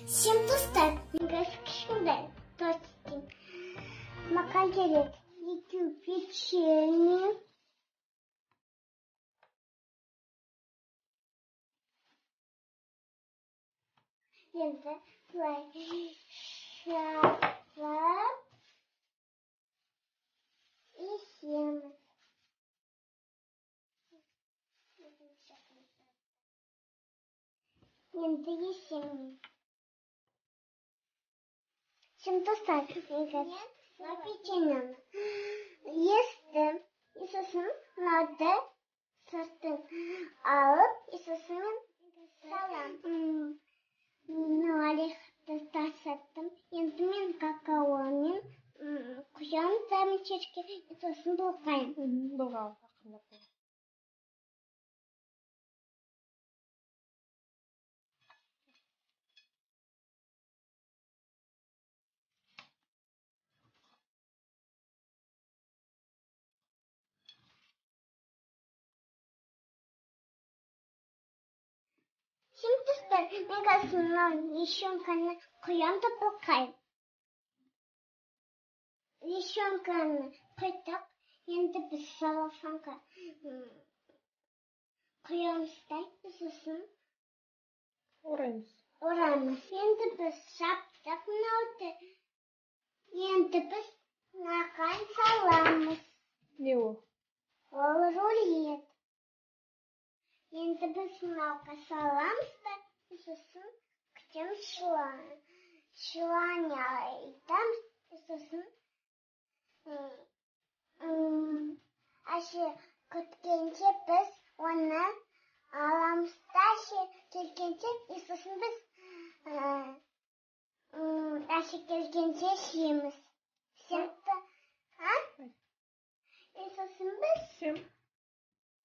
Всем достар, мен қазір кішкентай торт істеймін. Маған керек 2 печенье. Енді былай жабып исеміз. Енді есемін. Всем достар, мен қазір мына печеньені естім. И сосын мынауды сыртын алып, и сосын мен саламын. Мынау орехты тастаттым. Енді мен какаомен құямын дәмешке, и сосын былғаймын. Былғау ақырындап. Всем достар, мен қазір мынау лещенканы құямын да былғаймын. Лещенканы құйдық, енді біз целлофанға құямыз да, сосын ораймыз. Ораймыз. Енді біз жаптық мынауды. Енді біз мынаған саламыз. Не ол? Ол рулет. Енді біз мынауға саламыз да, сосын күтеміз, желание айтамыз, сосын әше күткенше біз оны аламыз да, әше келгенше, и сосын біз әше келгенше жейміз. Всем, а? И сосын біз Всем.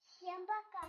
Всем пока.